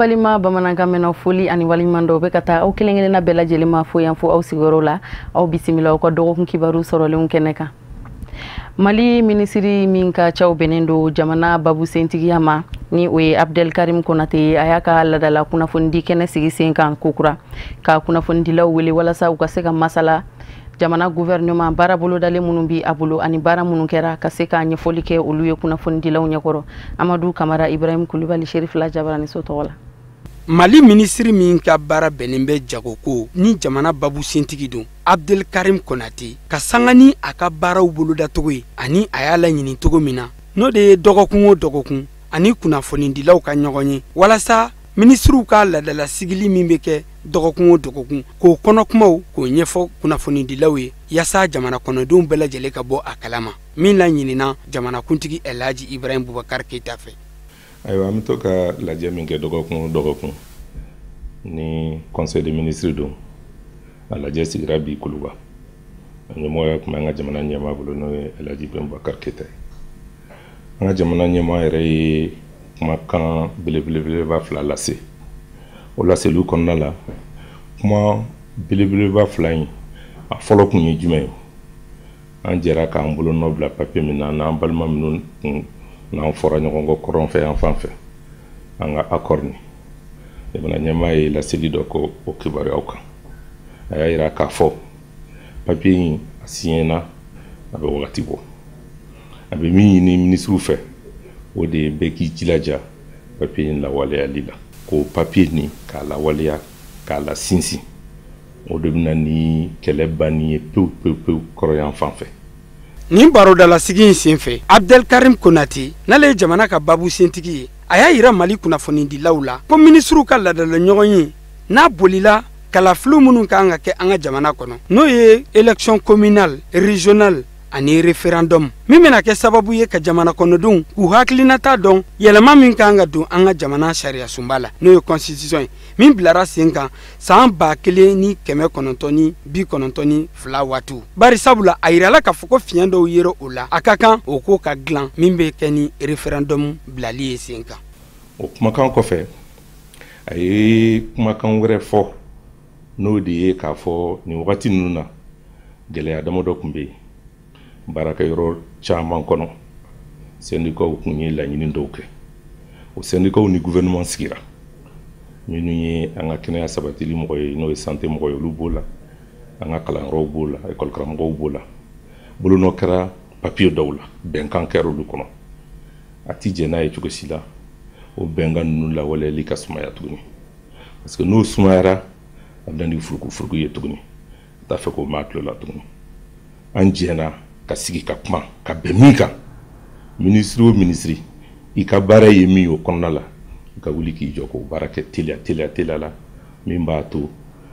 Balima bamanankan mɛnna, foli ani waleɲuman dɔw bɛ ka taa aw kelen kelenna bɛɛ lajɛlen ma fo yan, fo aw sigiyɔrɔ la. Aw bisimila aw ka dɔgɔkun kibaru sɔrɔlenw kɛnɛ kan. Mali minisiri min ka caw bɛnnen don jamana babu sentigiya ma, ni o ye Abdelkarim Konate ye, a y'a ka ladala kunnafonidi kɛnɛ sigi sen kan kokura, ka kunnafonidilaw wele walasa u ka se ka masala jamana gouvernement baara bolodalen minnu bi a bolo ani baara minnu kɛra, ka se ka ɲɛfɔli kɛ olu ye kunnafonidilaw ɲɛkɔrɔ. Amadu Kamara, Ibrahim Kulibali, Sherifila Jabaraniso tɔgɔ la. Mali minisiri min ka baara bɛnnen bɛ jagoko ni jamana babu sentigi don, Abdelkarim Konate, ka sanga ni a ka baaraw bolodacogo ye ani a y'a laɲini cogo min na, n'o de ye dɔgɔkun o dɔgɔkun ani kunnafonidilaw ka ɲɔgɔn ye, walasa minisiriw ka ladala sigili min bɛ kɛ dɔgɔkun o dɔgɔkun, k'o kɔnɔ kumaw k'o ɲɛfɔ kunnafonidilaw ye, yaasa jamana kɔnɔdenw bɛɛ lajɛlen ka bɔ a kalama, min laɲinina jamanakuntigi Elhaji Ibrahim Boubacar Keita fɛ. Ayiwa, an bɛ to ka lajɛ min kɛ dɔgɔkun o dɔgɔkun ni conseil des ministres don, a lajɛ sigira bi Kuluba. A ɲɛmɔgɔya tun bɛ an ka jamana ɲɛmaa bolo, n'o ye Elhaji Ibrahim Boubacar Keita ye. An ka jamana ɲɛmaa yɛrɛ ye kumakan belebeleba fila lase. O laseliw kɔnɔna la, kuma belebeleba fila in, a fɔlɔ kun ye jumɛn ye? An jɛra k'an bolo nɔ bila papiye min na n'an balima minnu kun n'an fɔra ɲɔgɔn kɔ kɔrɔn fɛ yan fan fɛ, an ka accord ni jamana ɲɛmaa ye laseli dɔ ko o kibaruyaw kan. A y'a yira k'a fɔ papiye in a siɲɛna, a bɛ wagati bɔ. A bɛ min ɲini minisiriw fɛ, o de ye bɛɛ k'i jilaja papiye in lawaleyali la, k'o papiye nin k'a lawaleya, k'a la sinsin. O de bɛna ni kɛlɛ banni ye pewu pewu pewu kɔrɔ yan fan fɛ. Nin barodalasigi in senfɛ, Abdelkarim Konate, n'ale ye jamana ka babu sentigi ye, a y'a yira Mali kunnafonidilaw la ko minisiriw ka ladala ɲɔgɔn ye n'a bolila kalafiliw minnu kan ka kɛ an ka jamana kɔnɔ, n'o ye élection communale, régionale ani référendum, min bɛna kɛ sababu ye ka jamana kɔnɔdenw k'u hakilinata dɔn yɛlɛma min kan ka don an ka jamana sariya sunba la, n'o ye constitution ye min bilara sen kan san 1992 waatiw. Bari sabula a yirala k'a fɔ ko fiɲɛ dɔw yera o la, a ka kan o ko ka dilan min bɛ kɛ ni référendum bilali ye sen kan. O kumakan kɔfɛ, a ye kumakan wɛrɛ fɔ, n'o de ye k'a fɔ nin wagati ninnu na, gɛlɛya damadɔ tun bɛ yen baarakɛyɔrɔ caman kɔnɔ. Syndicats tun ye laɲini dɔw kɛ. O syndicats ni gouvernement sigira, minnu ye an ka kɛnɛya sabatili mɔgɔ ye, n'o ye santé mɔgɔ ye, olu b'o la, an ka kalanyɔrɔw b'o la, école karamɔgɔw b'o la. Bolonɔ kɛra papiye dɔw la, bɛnkan kɛra olu kɔnɔ. A ti jɛn n'a ye cogo si la o bɛnkan ninnu lawaleyali ka sumaya tuguni, parce que n'o sumayara, a bɛ na ni furukufuruku ye tuguni. A t'a fɛ k'o mɛn a tulo la tuguni. An jɛna ka sigi ka kuma ka bɛn min kan, minisiri o minisiri, i ka baara ye min ye o kɔnɔna la, i ka wuli k'i jɔ k'o baara kɛ teliya teliya teliya la, min b'a to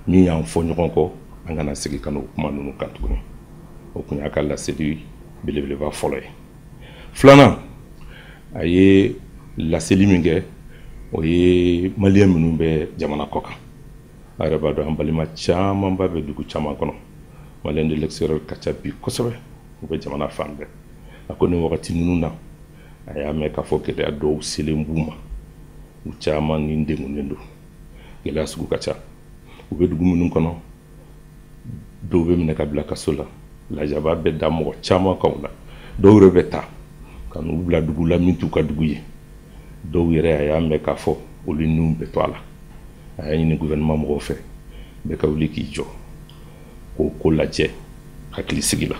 min y'an fɔ ɲɔgɔn kɔ, an kana segin ka n'o kuma ninnu kan tuguni. O tun y'a ka laseli belebeleba fɔlɔ ye. Filanan, a ye laseli min kɛ, o ye maliyɛn minnu bɛ jamana kɔ kan. A yɛrɛ b'a dɔn, an balima camanba bɛ dugu caman kɔnɔ. Maliyɛn de l'extérieur ka ca bi kosɛbɛ, u bɛ jamana fan bɛɛ. A ko nin wagati ninnu na, a y'a mɛn k'a fɔ gɛlɛya dɔw selen b'u ma, u caman ni degunnen don. Gɛlɛya sugu ka ca. U bɛ dugu minnu kɔnɔ, dɔw bɛ minɛ ka bila kaso la, lajaba bɛ da mɔgɔ caman kan o la. Dɔw yɛrɛ bɛ ta ka n'u bila dugu la min t'u ka dugu ye. Dɔw yɛrɛ, a y'a mɛn k'a fɔ olu n'u bɛ to a la. A y'a ɲini gouvernement mɔgɔw fɛ, bɛɛ ka wuli k'i jɔ k'o ko lajɛ hakili sigi la.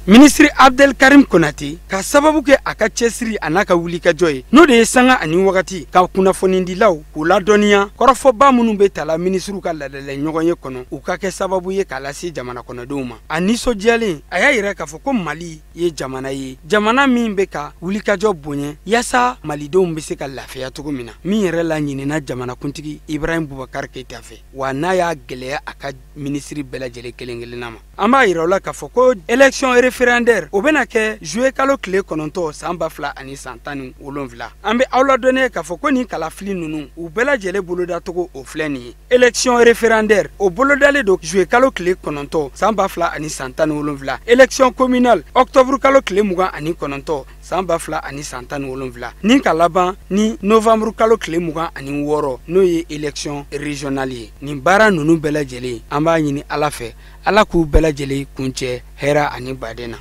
Minisiri Abdelkarim Konate, ka sababu kɛ a ka cɛsiri a n'a ka wulikajɔ ye, n'o de ye sanga ani wagati ka kunnafonidilaw k'u ladɔnniya kɔrɔfɔba minnu bɛ tala minisiriw ka ladala ɲɔgɔn ye kɔnɔ, u ka kɛ sababu ye k'a lase jamana kɔnɔdenw ma. A nisɔndiyalen, a y'a yira k'a fɔ ko Mali ye jamana ye, jamana min bɛ ka wulikajɔ bonya yaasa malidenw bɛ se ka lafiya cogo min na, min yɛrɛ laɲinina jamanakuntigi Ibrahim Boubacar Keita fɛ, wa n'a y'a gɛlɛya a ka minisiri bɛɛ lajɛlen kelen kelenna ma. An b'a yira u la k'a fɔ ko élection référendaire, o bɛna kɛ juillet kalo tile 9 san 2017. An bɛ aw ladɔnniya k'a fɔ ko nin kalafili ninnu, u bɛɛ lajɛlen bolodacogo o filɛ nin ye. Élection référendaire, o bolodalen don juillet kalo tile 9 san 2017. Élection communale, octobre kalo tile 29. san 2017 ni ka laban ni novembre kalo tile 26 n'o ye élection régionale ye. Nin baara ninnu bɛɛ lajɛlen an b'a ɲini Ala fɛ, Ala k'u bɛɛ lajɛlen kuncɛ hɛrɛ ani baden na.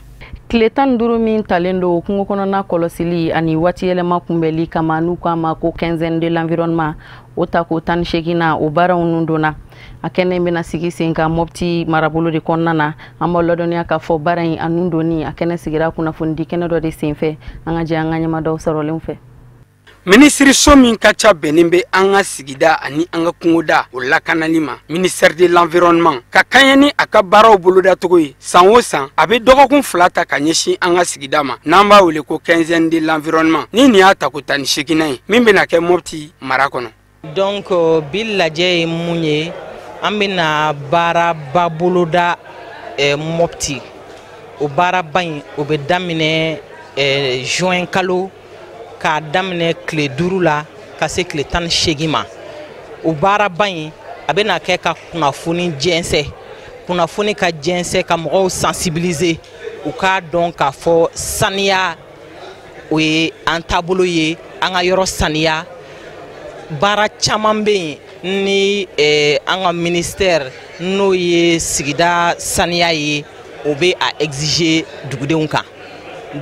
Tile 15 min talen don kungo kɔnɔna kɔlɔsili ani waati yɛlɛma kunbɛli kama n'u k'a ma ko quinzaine de l'environnement, o ta ko 18 na o baaraw nun donna. A kɛnɛ bɛna sigi sen kan Mopti marabolo de kɔnɔna na. An b'aw ladɔnniya k'a fɔ baara in a nun donni a kɛnɛ sigira kunnafonidi kɛnɛ dɔ de senfɛ. An ka jɛ an ka ɲɛmadaw sɔrɔlenw fɛ. Minisiriso min ka ca bɛnnen bɛ an ka sigida ani an ka kungoda o lakanali ma, ministère de l'environnement, ka kaɲɛ ni a ka baaraw bolodacogo ye, san o san a bɛ dɔgɔkun 2 ta ka ɲɛsin an ka sigida ma n'an b'a wele ko quinzaine de l'environnement, ni nin y'a tako 18nan ye min bɛna kɛ Mopti mara kɔnɔ. Donc bi lajɛ ye mun ye, an bɛna baaraba boloda Mopti. O baaraba in o bɛ daminɛ juin kalo k'a daminɛ tile 5 la ka se tile 18 ma. O baaraba in a bɛna kɛ ka kunnafoni jɛnsɛn, kunnafoni ka jɛnsɛn ka mɔgɔw sensibiliser u k'a dɔn k'a fɔ saniya o ye an taabolo ye, an ka yɔrɔ saniya. Baara caman bɛ yen ni an ka ministère n'o ye sigida saniya ye, o bɛ a exiger dugudenw kan.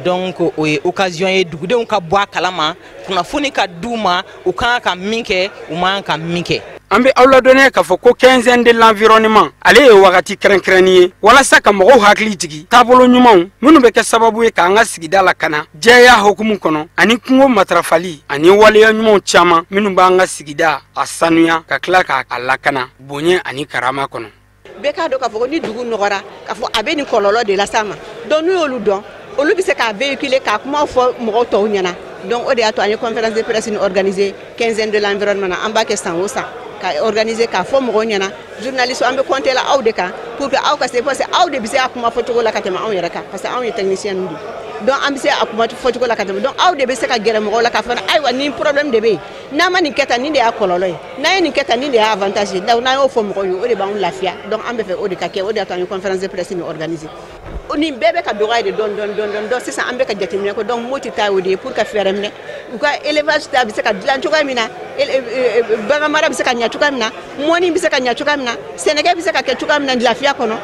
Donc o ye occasion ye dugudenw ka bɔ a kalama, kunnafoni ka d'u ma, u kan ka min kɛ, u man ka min kɛ. An bɛ aw ladɔnniya k'a fɔ ko quinzaine de l'environnement ale ye wagati kɛrɛnkɛrɛnnen ye walasa ka mɔgɔw hakili jigin taabolo ɲumanw minnu bɛ kɛ sababu ye k'an ka sigida lakana jɛya hukumu kɔnɔ, ani kungo matarafali ani waleya ɲumanw caman minnu b'an ka sigida a sanuya ka tila k'a lakana bonya ani karama kɔnɔ. Bɛɛ k'a dɔn k'a fɔ ko ni dugu nɔgɔra k'a fɔ a bɛ nin kɔlɔlɔ de las'a ma, donc n'u y'olu dɔn, olu bɛ se k'a véhiculer k'a kuma fɔ mɔgɔw tɔw ɲɛna. Donc o de y'a to an ye conférence de presse nin organiser quinzaine de l'environnement na, an b'a kɛ san o san ka organiser k'a fɔ mɔgɔw ɲɛna. Journaliste an bɛ compter la aw de kan pour que aw ka se, parce que aw de bɛ se a kuma fɔcogo la ka tɛmɛ anw yɛrɛ kan, parce que anw ye technicien ninnu de, donc an bɛ se a kuma fɔcogo la ka tɛmɛ, donc aw de bɛ se ka gɛrɛ mɔgɔw la k'a fɔ ayiwa nin problème de bɛ yen, n'an ma nin kɛ tan nin de y'a kɔlɔlɔ ye, n'an ye nin kɛ tan nin de y'a avantage ye, donc n'an y'o fɔ mɔgɔw ye o de b'anw lafiya. Donc an bɛ fɛ o de ka kɛ, o de y'a to an ye conférence de presse nin organiser. Nin bɛɛ bɛ ka dɔgɔya de dɔɔni dɔɔni dɔɔni dɔɔni. Sisan an bɛ ka jateminɛ kɛ, donc Mopti ta y'o de ye pour ka fɛɛrɛ minɛ u ka élevage ta bɛ se ka dilan cogoya min na, bagan mara bɛ se ka ɲɛ cogoya min na, mɔni bɛ se ka ɲɛ cogoya min na, sɛnɛkɛ bɛ se ka kɛ cogoya min na lafiya kɔnɔ,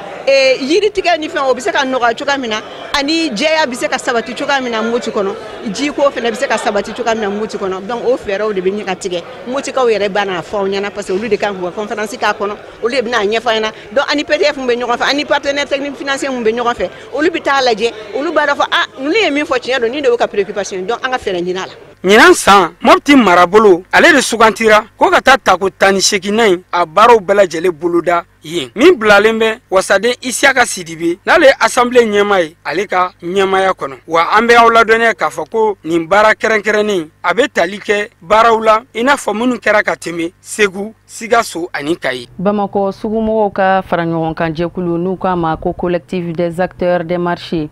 yiri tigɛ ni fɛn o bɛ se ka nɔgɔya cogoya min na, ani jɛya bɛ se ka sabati cogoya min na Mopti kɔnɔ, jiko fana bɛ se ka sabati cogoya min na Mopti kɔnɔ. Donc o fɛɛrɛw de bɛ ɲɛ ka tigɛ. Moptikaw yɛrɛ b'a n'a fɔ aw ɲɛna parce que olu de kan k'u ka conférence k'a kɔnɔ, olu de bɛna ɲɛfɔ an ɲɛna. Donc ani PDF mun bɛ ɲɔgɔn fɛ, ani partenaire technique financier mun bɛ ɲɔgɔn fɛ, olu bɛ taa lajɛ, olu b'a dɔn fɔ ah ninnu ye min fɔ tiɲɛ don, nin de y'u ka préoccupation ye, donc an ka fɛɛrɛ ɲini a la. Ɲinan san Mopti marabolo ale de sugantira ko ka taa tako 18nan in a baaraw bɛɛ lajɛlen boloda yen, min bilalen bɛ wasaden Isiyaka Sidibe n'ale ye assemblée ɲɛmaa ye ale ka ɲɛmaaya kɔnɔ. Wa an bɛ aw ladɔnniya k'a fɔ ko nin baara kɛrɛnkɛrɛnnen a bɛ tali kɛ baaraw la i n'a fɔ minnu kɛra ka tɛmɛ Segu, Sikaso ani Kayi. Bamakɔ sugumɔgɔw ka fara ɲɔgɔn kan jɛkulu n'u k'a ma ko collectif des acteurs des marchés,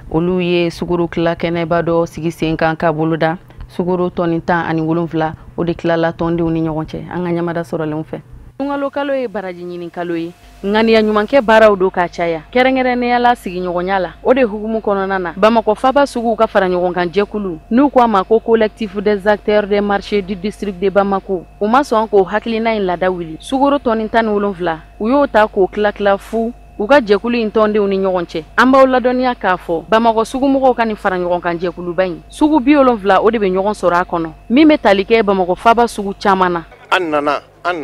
olu ye sukaro tila kɛnɛba dɔ sigi sen kan ka boloda. Sukaro tɔni 17 o de tilala tɔndenw ni ɲɔgɔn cɛ. An ka ɲamada sɔrɔlenw fɛ. Sunkalo kalo ye baraji ɲini kalo ye, ŋaniya ɲumankɛ baaraw don k'a caya kɛrɛnkɛrɛnnenya la sigiɲɔgɔnya la. O de hukumu kɔnɔna na, Bamakɔ faba suguw ka fara ɲɔgɔn kan jɛkulu n'u ko a ma ko collectif des acteurs des marchés du district de Bamako, u ma sɔn k'o hakilina in laada wuli. Sukaro tɔni 17 u y'o ta k'o tila tila fu u ka jɛkulu in tɔndenw ni ɲɔgɔn cɛ. An b'aw ladɔnniya k'a fɔ Bamakɔ sugumɔgɔw ka nin fara ɲɔgɔn kan jɛkuluba in, sugu 70 o de bɛ ɲɔgɔn sɔrɔ a kɔnɔ, min bɛ tali kɛ Bamakɔ faba sugu caman na. An nana an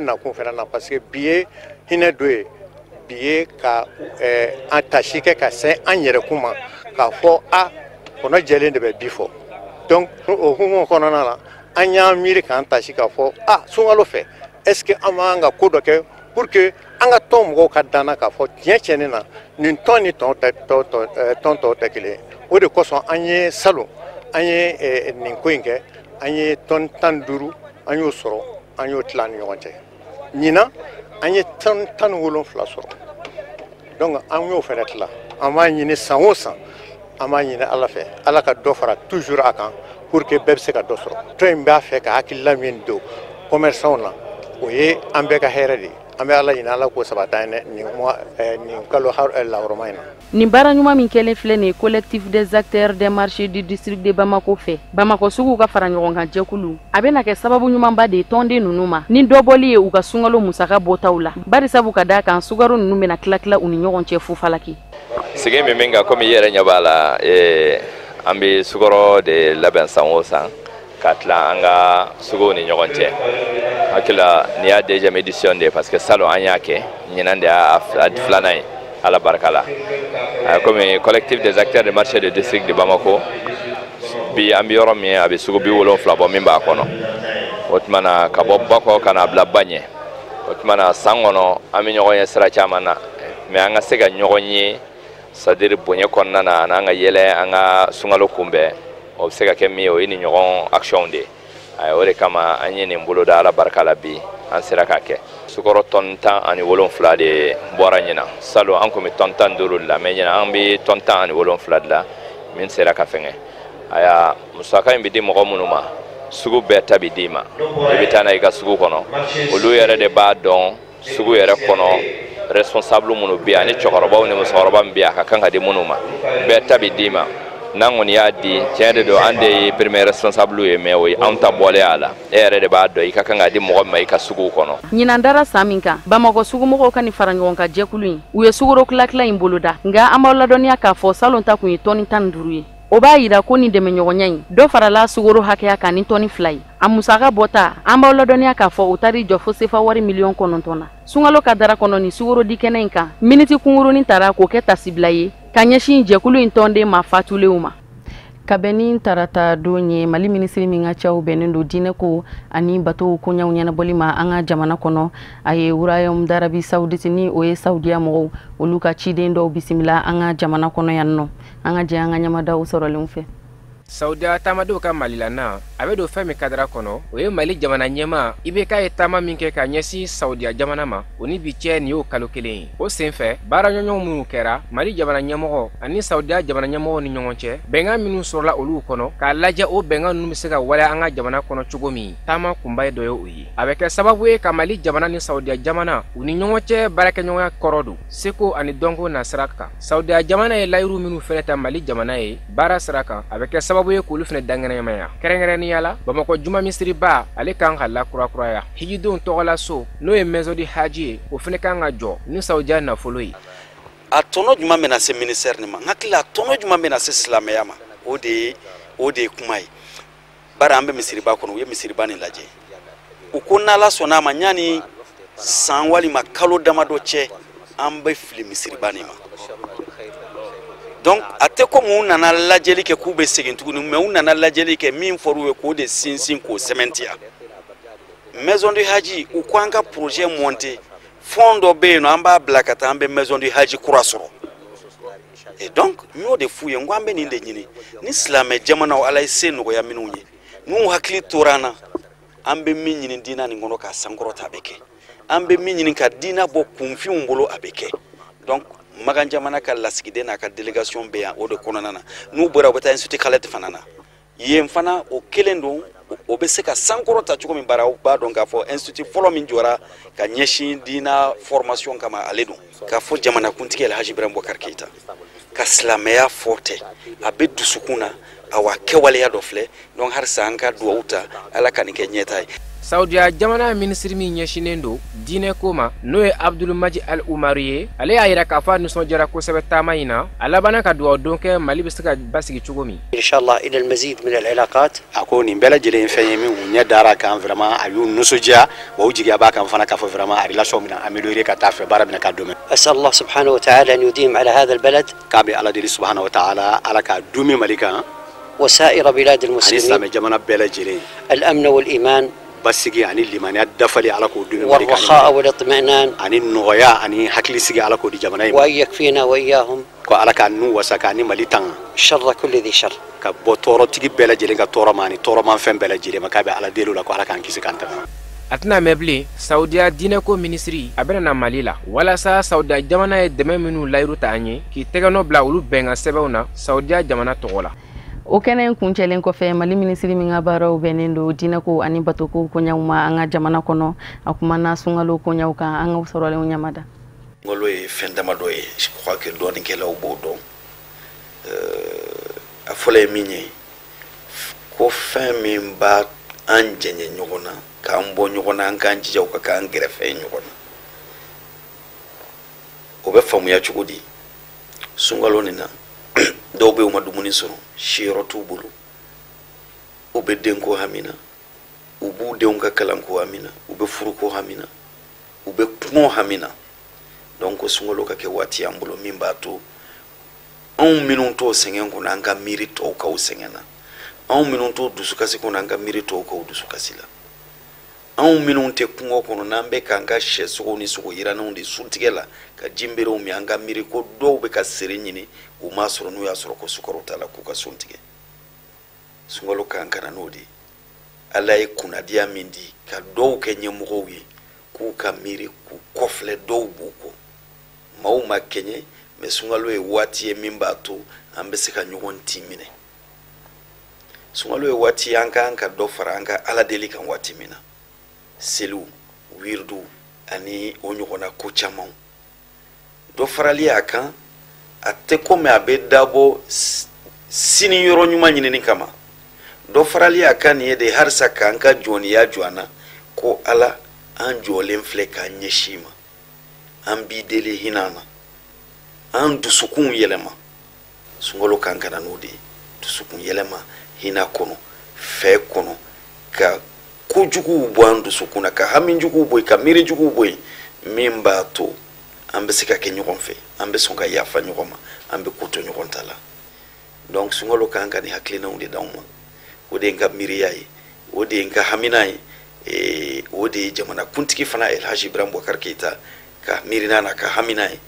nakun fana na parce que bi ye hinɛ dɔ ye, bi ye ka an tasi kɛ ka se an yɛrɛkun ma k'a fɔ a kɔnɔ jɛlen de bɛ bi fɔ. Donc o hukumu kɔnɔna na an y'an miiri k'an tasi k'a fɔ a sunkalo fɛ est ce que an b'an ka ko dɔ kɛ pour que an ka tɔn mɔgɔw ka danna k'a fɔ tiɲɛ tiɲɛni na nin tɔn ni tɔn tɔw tɛ kelen ye. O de kosɔn an ye salon an ye nin ko in kɛ, an ye tɔn 15 an y'o sɔrɔ, an y'o tila ni ɲɔgɔn cɛ. Ɲinan an ye tɔn 17 sɔrɔ, donc an y'o fɛnɛ tila. An b'a ɲini san o san, an b'a ɲini Ala fɛ, Ala ka dɔ fara toujours a kan pour que bɛɛ bɛ se ka dɔ sɔrɔ. Tɔn in b'a fɛ ka hakilila min don commerçant na, o ye an bɛɛ ka hɛrɛ de ye. An bɛ Ala ɲini, Ala k'o sabati an ye nin kalo lahɔrɔma in na. Nin baara ɲuman min kɛlen filɛ nin ye Collectif des acteurs des marchés du district de Bamako fɛ, Bamakɔ suguw ka fara ɲɔgɔn kan jɛkulu, a bɛna kɛ sababu ɲumanba de ye tɔnden ninnu ma ni dɔbɔli ye u ka sunkalo musaka bɔtaw la, barisabu ka d'a kan sukaro ninnu bɛna tila tila u ni ɲɔgɔn cɛ fufalaki. Sigi min kan, komi i yɛrɛ ɲɛ b'a la, an bɛ sukaro de labɛn san o san ka tila an ka suguw ni ɲɔgɔn cɛ. Hakili la, nin y'a deuxième édition de ye, parce que salon an y'a kɛ, ɲinan de y'a filanan ye, Ala barika la. Komi Collectif des acteurs de marché de district de Bamako, bi an bɛ yɔrɔ min, a bɛ sugu 70 bɔ min b'a kɔnɔ. O tuma na, ka bɔ Bakɔ ka n'a bila ba ɲɛ. O tuma na, san kɔnɔ an bɛ ɲɔgɔn ye sira caman na, mais an ka se ka ɲɔgɔn ye, c'est à dire bonya kɔnɔna na, an'an ka yɛlɛ, an ka sunkalo kunbɛn, o bɛ se ka kɛ min ye, o ye nin ɲɔgɔn action de ye. O de kama an ye nin boloda. Ala barika la, bi an sera k'a kɛ. Sukaro tɔni 17 de bɔra ɲinan. Salon an kun bɛ tɔni 15 de la, mais ɲinan an bɛ tɔni 17 de la min sera ka fɛngɛ. Aya, musaka in bɛ di mɔgɔ minnu ma, sugu bɛɛ ta bɛ d'i ma, i bɛ taa n'a ye i ka sugu kɔnɔ. Olu yɛrɛ de b'a dɔn sugu yɛrɛ kɔnɔ responsable minnu bɛ yen, ani cɛkɔrɔbaw ni musokɔrɔba min bɛ yen, a ka kan ka di minnu ma, bɛɛ ta bɛ d'i ma. N'an kɔni y'a di, tiɲɛ de don, an de ye premier responsable ye, mais o ye anw ta bɔlen a la. E yɛrɛ de b'a dɔn i ka kan ka di mɔgɔ min ma i ka suguw kɔnɔ. Ɲinan dara san min kan, Bamakɔ sugumɔgɔw ka nin fara ɲɔgɔn kan jɛkulu in, u ye sukaro tila in boloda. Nka an b'aw ladɔnniya k'a fɔ salon ta kun ye tɔni 15 ye. O b'a yira ko nin dɛmɛɲɔgɔnya in, dɔ farala sukaro hakɛya kan ni tɔni 2 ye. A musaka bɔta, an b'aw ladɔnniya k'a fɔ o taar'i jɔ fo sefa wari miliyɔn 9 na. Sunkalo ka dara kɔnɔ, nin sukaro di kɛnɛ in kan, miniti kunkurunin tara k'o kɛ tasibila ye ka ɲɛsin jɛkulu in tɔnden ma fatulenw ma. Ka bɛn ni tarata don ye, Mali minisiri min ka cɛw bɛnnen don diinɛko ani batow koɲɛw ɲɛnabɔli ma an ka jamana kɔnɔ, a ye Royaume d'Arabie Saoudite, ni o ye Saudiya mɔgɔw, olu ka ciden dɔw bisimila an ka jamana kɔnɔ yan nɔ. An ka jɛ an ka ɲamadaw sɔrɔlenw fɛ. Saudiya taamadenw ka Malilana, a bɛ don fɛn min kadara kɔnɔ, o ye Mali jamana ɲɛmaa IBK ye taama min kɛ ka ɲɛsin Saudiya jamana ma, o ni bi cɛ, nin y'o kalo 1 ye. O senfɛ, baara ɲɔgɔnɲɔgɔn minnu kɛra Mali jamana ɲɛmɔgɔ ani Saudiya jamana ɲɛmɔgɔ ni ɲɔgɔn cɛ, bɛnkan minnu sɔrɔla olu kɔnɔ, k'a lajɛ o bɛnkan ninnu bɛ se ka waleya an ka jamana kɔnɔ cogo min, taama kunba ye dɔ ye o ye. A bɛ kɛ sababu ye ka Mali jamana ni Saudiya jamana u ni ɲɔgɔn cɛ baarakɛɲɔgɔnya kɔrɔ don seko ani dɔnko nasira kan. Saudiya jamana ye layiru minnu fɛnɛ ta Mali jamana ye baara sira kan, a bɛ kɛ sababu ye k'olu fɛnɛ dankɛnɛmaya. Kɛrɛnkɛrɛnnenya la, Bamakɔ juma misiriba, ale kan ka lakurakuraya. Hijidenw tɔgɔla so, n'o ye maison du haji ye, o fɛnɛ kan ka jɔ ni Saudiya nafolo ye. A tɔnɔ jumɛn bɛna se ministère nin ma? N hakili la, a tɔnɔ jumɛn bɛna se silamɛya ma? O de ye kuma ye. Bari an bɛ misiriba kɔnɔ, u ye misiriba nin lajɛ, u ko n'Ala sɔnna a ma, ɲani san walima kalo damadɔ cɛ, an bɛ fili misiriba nin ma. Donc a tɛ komi u nana lajɛli kɛ k'u bɛ segin tuguni, mais u nana lajɛli kɛ, min fɔr'u ye, k'o de sinsin, k'o sɛmɛntiya. Maison du haji, u ko an ka projet monter, fond dɔ bɛ yen nɔ, an b'a bila ka taa, an bɛ maison du haji kura sɔrɔ. Et donc n y'o de f'u ye, n ko an bɛ nin de ɲini ni silamɛ jamanaw, Ala ye se nɔgɔya minnu ye, n'u hakili tora an na. An bɛ min ɲini diinɛ nin kɔnɔ k'a sankɔrɔta, a bɛ kɛ. An bɛ min ɲini ka diinɛ bɔ kunfinw bolo, a bɛ kɛ. Donc Makan jamana ka lasigiden n'a ka délégation bɛ yan, o de kɔnɔna na, n'u bɔra, u bɛ taa institut Khaled fana na. Yen fana, o kelen don, o bɛ se ka sankɔrɔta cogo min. Bara, u b'a dɔn k'a fɔ institut fɔlɔ min jɔra ka ɲɛsin diina formation kama, ale don. K'a fɔ jamanakuntigi Alhaji Ibrahim Boubacar Keïta ka silamɛya fɔ tɛ, a bɛ dusukun na, awa kɛwaleya dɔ filɛ. Donc halisa an ka duwawu ta, Ala ka nin kɛ ɲɛta ye. Saudiya jamana minisiri min ɲɛsinnen don diinɛko ma, n'o ye Abdulmaji Al Umaru ye, ale y'a yira k'a fɔ a nisɔndiyara kosɛbɛ taama in na. A labanna ka dugawu don kɛ Mali bɛ se ka basigi cogo min. إن شاء الله إلى المزيد من العلاقات. A ko nin bɛɛ lajɛlen ye fɛn ye min u ɲɛ dara kan, vraiment a y'u nisɔndiya wa u jigiya b'a kan fana k'a fɔ vraiment a relation bɛna améliorer ka taa fɛ, baara bɛna ka dɔn. أسأل الله سبحانه وتعالى أن يديم على هذا البلد K'a bɛ Ala deli subahana wa taala, Ala ka dumi Mali kan وسائر بلاد ani المسلمين silamɛ jamana bɛɛ lajɛlen الأمن والإيمان basigi ani limaniya dafali, Ala k'o dumi Mali kan والرخاء والاطمئنان ani nɔgɔya ani hakilisigi, Ala k'o di jamana in ma. وأن يكفينا وإياهم Ko Ala k'a nu wasa k'a ni Mali tanga شر كل ذي شر. ka bɔ tɔɔrɔtigi bɛɛ lajɛlen ka tɔɔrɔ ma ani tɔɔrɔmanfɛn bɛɛ lajɛlen ma. K'a bɛ Ala deli o la ko Ala k'an kisi k'an tanga. A tɛna mɛn bilen, Saudiya diinɛko minisiri, a bɛna na Mali la walasa Saudiya jamana ye dɛmɛ minnu layiru ta an ye, k'i tɛgɛnɔ bila olu bɛnkan sɛbɛnw na Saudiya jamana tɔgɔ la. O kɛnɛ in kuncɛlen kɔfɛ, Mali minisiri min ka baaraw bɛnnen don diinɛko ani batoko koɲaw ma an ka jamana kɔnɔ, a kumana sunkalo koɲaw kan. An ka sɔrɔlenw ɲamada. Sunkalo ye fɛn damadɔ ye, je crois que dɔɔnikɛlaw b'o dɔn. A fɔlɔ ye min ye, ko fɛn min b'a an jɛɲɛ ɲɔgɔn na, k'an bɔ ɲɔgɔn na, an k'an jija o ka k'an gɛrɛfɛ ɲɔgɔn na. O bɛ faamuya cogo di? Sunkalo nin na, dɔw bɛ yen, u ma dumuni sɔrɔ, siyɔrɔ t'u bolo, u bɛ denko hami na, u b'u denw ka kalanko hami na, u bɛ furuko hami na, u bɛ kɔngɔ hami na. Donc sunkalo ka kɛ waati y'an bolo min b'a to anw minnu t'o sɛgɛn kɔnɔ, an ka miiri tɔw k'aw sɛgɛn na. Anw minnu t'o dusukasi kɔnɔ, an ka miiri tɔw k'aw dusukasi la. Anw minnu tɛ kungo kɔnɔ, n'an bɛ k'an ka sɛ sogo ni sogo yirannenw de suntigɛ la ka jinberew min, an ka miiri ko dɔw bɛ ka sere ɲini, u m'a sɔrɔ, n'u y'a sɔrɔ ko sukaro t'a la, k'u ka sun tigɛ. Sunkalo kan ka na n'o de ye. Ala ye kunnadiya min di ka dɔw kɛ ɲɛmɔgɔw ye, k'u ka miiri k'u kɔfilɛ, dɔw b'u kɔ, maaw ma kɛɲɛ. Mɛ sunkalo ye waati ye min b'a to an bɛ se ka ɲɔgɔn tin minɛ. Sunkalo ye waati ye an ka kan ka dɔ fara an ka Ala deli kan waati min na, seliw, wiriduw ani o ɲɔgɔnna ko camanw. Dɔ farali a kan, a tɛ komi a bɛ dabɔ sini yɔrɔ ɲuman ɲinini kama. Dɔ farali a kan nin ye de halisa k'an ka jɔnniya jɔ an na, ko Ala, an jɔlen filɛ k'an ɲɛsin ma, an b'i deli, hinɛ an na, an dusukunw yɛlɛma. Sunkalo kan ka na n'o de ye, dusukun yɛlɛma hinɛ kɔnɔ, fɛ kɔnɔ, ka kojuguw bɔ an dusukun na, ka hami juguw bɔ yen, ka miiri juguw bɔ yen, min b'a to an bɛ se ka kɛ ɲɔgɔn fɛ, an bɛ sɔn ka yafa ɲɔgɔn ma, an bɛ ko to ɲɔgɔn ta la. Donc sunkalo kan ka nin hakilinaw de d'anw ma. O de ye n ka miiriya ye, o de ye n ka hamina ye, o de ye jamana kuntigi fana Elhaji Ibrahim Boubacar Keïta ka miirina n'a ka hamina ye,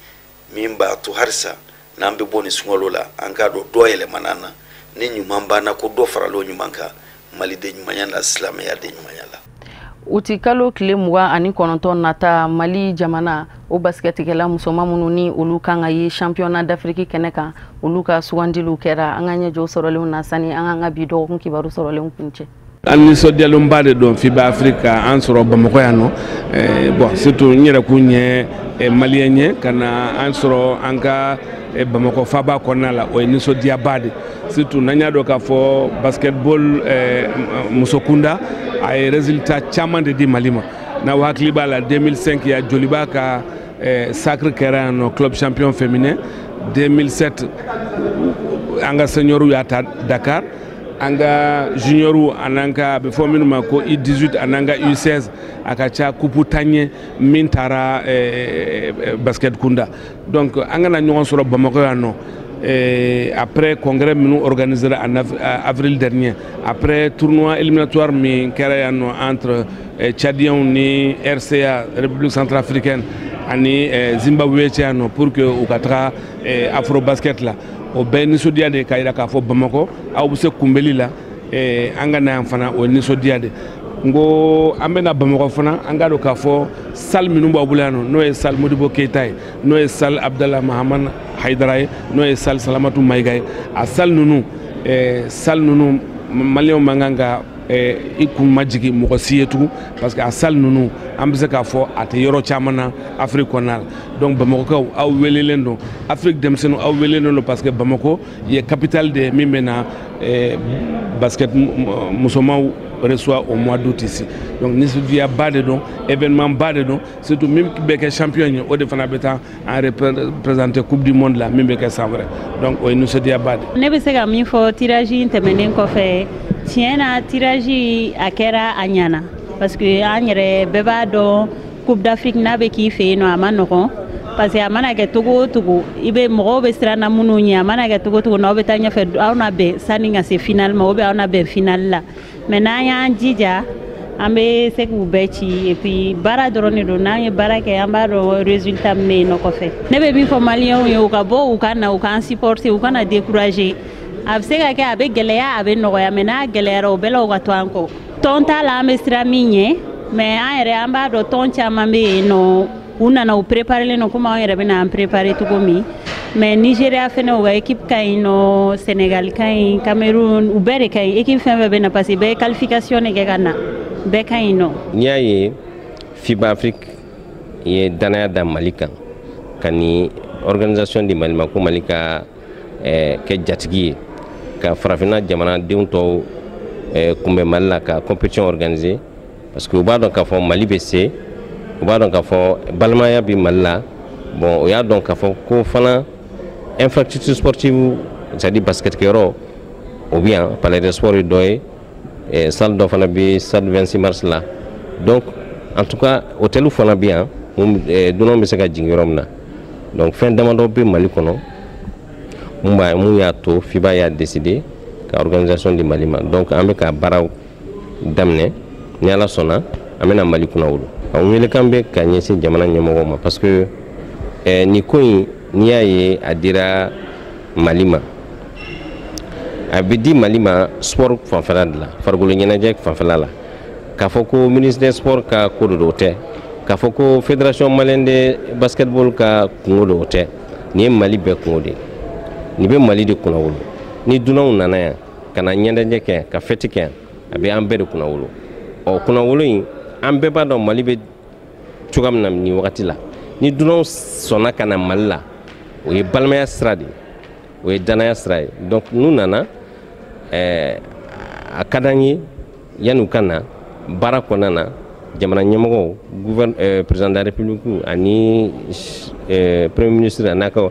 min b'a to halisa n'an bɛ bɔ nin sunkalo la, an k'a dɔn dɔ yɛlɛmana an na, ni ɲuman banna, ko dɔ farala o ɲuman kan, maliden ɲumanya la, silamɛya den ɲumanya la. Uti kalo tile 29 nata, Mali jamana o basikɛtikɛla musoman minnu ni olu kan ka ye championnat d'Afrique kɛnɛ kan, olu ka sugandiliw kɛra. An ka ɲɛjɔ sɔrɔlenw na sani an k'an ka bi dɔgɔkun kibaru sɔrɔlenw kuncɛ. An nisɔndiyalenba de don FIBA Afrique ka an sɔrɔ Bamakɔ yan nɔ. Bon, surtout n yɛrɛ kun ye malien ye, ka na an sɔrɔ an ka Bamakɔ faba kɔnɔna la, o ye nisɔndiyaba de, surtout n'an y'a dɔn k'a fɔ basketball muso kunda, a ye résultat caman de di Mali ma. N'aw hakili b'a la, 2005 ya Joliba ka sacre kɛra yan nɔ, club champion féminin. 2007, an ka seniorw y'a ta Dakar, an ka juniorw an'an ka, a bɛ fɔ minnu ma ko U18 an'an ka U16, a ka ca coupe tan ye min taara basket kunda. Donc an kana ɲɔgɔn sɔrɔ Bamakɔ yan nɔ, après congrès minnu organisé en avril dernier, après tournoi éliminatoire min kɛra yan nɔ entre Tchadiens ni RCA, République centrafricaine, ani Zimbabwe cɛ yan nɔ, pour que u ka taga Afro Basket la, o bɛɛ nisɔndiya de k'a jira k'a fɔ Bamakɔ aw bɛ se kunbɛli la. An ka na yan fana, o ye nisɔndiya de. N ko an bɛna Bamakɔ fana, an k'a dɔn k'a fɔ salle minnu b'aw bolo yan nɔ, n'o ye salle Modibo Keyita ye, n'o ye salle Abdallah Mahamane Hayidara ye, n'o ye salle Salamatu Mayiga ye, a salle ninnu, maliyɛnw man kan ka i kun majigin mɔgɔ si ye tugun, parce que a salle ninnu, an bɛ se k'a fɔ a tɛ yɔrɔ caman na Afrique kɔnɔna la. Donc Bamakɔkaw, aw welelen don, Afrique denmisɛnninw, aw welelen don, parce que Bamakɔ ye capitale de ye min bɛ na basket musomanw reçoit au mois d'août ici. Donc nisɔndiyaba de don, événement ba de don, surtout min bɛ kɛ champion ye, o de fana bɛ taa an représenter coupe du monde la min bɛ kɛ san wɛrɛ. Donc o ye nisɔndiyaba de. Ne bɛ se ka min fɔ tirage in tɛmɛnen kɔfɛ, tiɲɛ na, tirage a kɛra, a ɲɛna, parce que an yɛrɛ bɛɛ b'a dɔn, Coupe d'Afrique n'a bɛ k'i fɛ yen nɔ, a ma nɔgɔn, parce que a mana kɛ togo o togo, i bɛ mɔgɔw bɛ siran na minnu ɲɛ, a mana kɛ togo o togo, n'aw bɛ taa ɲɛfɛ, aw na bɛn sanni ka se finale ma, ou bien aw na bɛn finale la. Mais n'an y'an jija, an bɛ se k'u bɛɛ ci. Et puis baara dɔrɔn de don, n'an ye baara kɛ, an b'a dɔn résultat min bɛ yen nɔ kɔfɛ. Ne bɛ min fɔ maliyɛnw ye, u ka bɔ, u ka na, u k'an supporter, u kana décourager. A bɛ se ka kɛ a bɛ gɛlɛya, a bɛ nɔgɔya, mais n'a gɛlɛyara, o bɛɛ la, u ka to an kɔ. Tɔn t'a la, an bɛ siran min ɲɛ, mais an yɛrɛ an b'a dɔn tɔn caman bɛ yen nɔ, u nana, u préparelen don komi anw yɛrɛ bɛ na an préparer cogo min. Mais Nigeria fɛnɛ, u ka équipe ka ɲi nɔ, Sénégal ka ɲi, Cameroun, u bɛɛ de ka ɲi. Équipe fɛn fɛn bɛ na, parce que bɛɛ ye qualification de kɛ ka na, bɛɛ ka ɲi nɔ. N'i y'a ye FIBA Afrique ye danaya da Mali kan ka ni organisation di Mali ma, ko Mali ka kɛ jatigi ye ka farafinna jamanadenw tɔw kunbɛn Mali la ka compétition organiser, parce que u b'a dɔn k'a fɔ Mali bɛ se, u b'a dɔn k'a fɔ balimaya bɛ Mali la. Bon, o y'a dɔn k'a fɔ ko fana infrastructure sportive, c'est à dire basket kɛyɔrɔ, o bɛ yan, palais des sports ye dɔ ye, salle dɔ fana bɛ stade 26 mars la. Donc en tout cas, hôtel fana bɛ yan, dunanw bɛ se ka jigin yɔrɔ min na. Donc fɛn damadɔ bɛ Mali kɔnɔ mun b'a mun y'a to FIBA y'a décidé ka organisation di Mali ma. Donc an bɛ ka baaraw daminɛ, ni Ala sɔnna, an bɛna Mali kunnawolo. A welekan bɛ ka ɲɛsin jamana ɲɛmɔgɔw ma, parce que nin ko in, n'i y'a ye a dira Mali ma, a bɛ di Mali ma sport fanfɛla de la, farikolo ɲɛnajɛ fanfɛla la. K'a fɔ ko ministre des sports ka ko de don, o tɛ. K'a fɔ ko fédération malienne de basketball ka kungo don, o tɛ. Nin ye Mali bɛɛ kungo de ye, nin bɛ Mali de kunnawolo. Ni dunanw nana yan ka na ɲɛnajɛ kɛ, ka fête kɛ yan, a bɛ an bɛɛ de kunnawolo. Ɔ, kunnawolo in, an bɛɛ b'a dɔn Mali bɛ cogoya min na nin wagati la. Ni dunanw sɔnna ka na Mali la, o ye balimaya sira de ye, o ye danaya sira ye. Donc n'u nana, a ka d'an ye yanni u ka na baara kɔnɔna na, jamana ɲɛmɔgɔw, président de la République ani premier ministre a n'a ka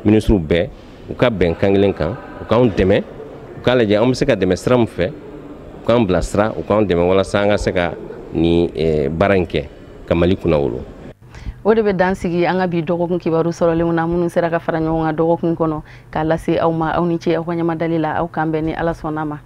ministre bɛɛ, u ka bɛn kan kelen kan, u k'anw dɛmɛ, u k'a lajɛ an bɛ se ka dɛmɛ sira min fɛ, u k'an bilasira, u k'an dɛmɛ walasa an ka se ka nin baara in kɛ ka Mali kunnawolo. O de bɛ dan sigi an ka bi dɔgɔkun kibaru sɔrɔlenw na, minnu sera ka fara ɲɔgɔn kan dɔgɔkun kɔnɔ k'a lase aw ma. Aw ni ce aw ka ɲamadali la. Aw k'an bɛn ni Ala sɔnna ma.